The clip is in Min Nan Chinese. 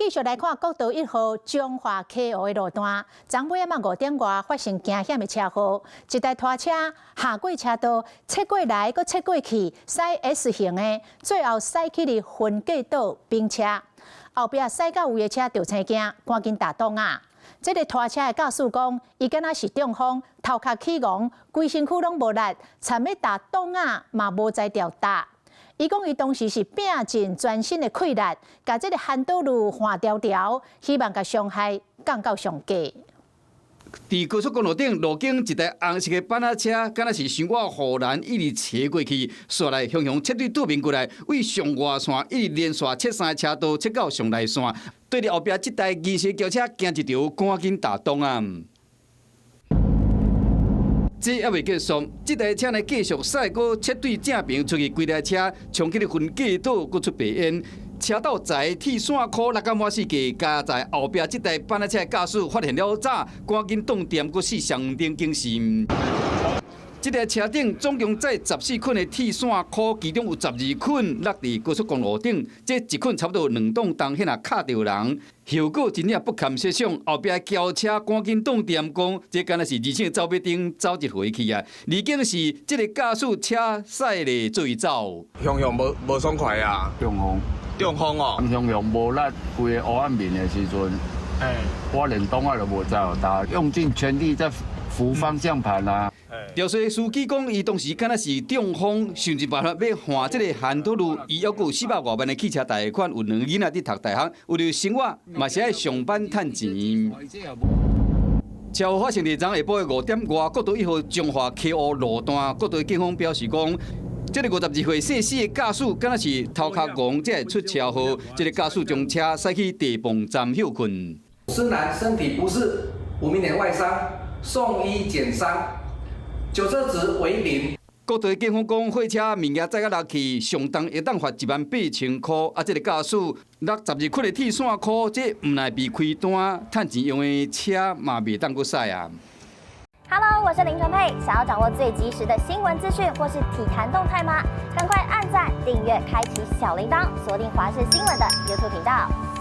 繼續來看國道1號彰化溪湖的路段，昨暝仔5點外發生驚險的車禍，一台拖車下過車道，切過來閣切過去，駛 S 型的，最後駛去佇分隔島冰車，後壁駛到位的車著青驚，趕緊踏擋仔。這个拖車的駕駛講，伊敢若是中風，頭殼起戇，規身軀攏無力，踮欲踏擋仔嘛無才調踏。伊講伊當時是拼盡全身的氣力，共這个彎道路換牢牢，希望共傷害降到上低。佇高速公路頂，路肩一台紅色的板仔車，敢若是傷倚護欄，一直斜過去，煞來雄雄切對對面過來，對上外線一直連續切三个車道，切到上內線。對佇後壁這台銀色轎車驚一著，趕緊踏擋仔。這猶未結束，這台車呢繼續駛，閣切對正爿出去，規台車衝去分隔島，閣出白煙。車鬥載鐵線箍六甲滿四界，加在後壁這台板仔車的駕駛發現了早，趕緊擋電，閣四雙燈警示。這台車頂總共載14捆的鐵線箍，其中有12捆落佇高速公路頂，這一捆差不多2噸重，彼若卡著人，後果真正不堪設想。後壁轎車趕緊擋電，講這敢若是人生走馬燈走一回去啊！而警是這个駕駛車駛咧做走，雄雄無無爽快啊！中風，中風哦！雄雄無力，規个烏暗面的時陣，我連擋仔都無才調踏，用盡全力在扶方向盤啊！肇事司機講，伊當時敢若是中風，想盡辦法欲換這个彎道路，伊猶閣有400外萬的汽車貸款，有兩个囡仔佇讀大學，為著生活嘛是愛上班趁錢。車禍發生佇昨下晡的5點外，國道1號彰化溪湖路段，國道警方表示講，這个52歲姓施的駕駛，敢若是頭殼戇，才會出車禍。這个駕駛將車駛去地磅站歇睏。施男身體不適，無明顯外傷，送醫檢傷，酒測值為零。國道警方講，貨車物件載甲落去，上重會當罰18,000箍。啊，這个駕駛落12捆的鐵線箍，這毋但被開單，趁錢用的車嘛袂當閣駛啊。 Hello，我是林純佩，想要掌握最及時的新聞資訊或是體壇動態嗎？趕快按讚、訂閱、開啟小鈴鐺，鎖定華視新聞的 YouTube 頻道。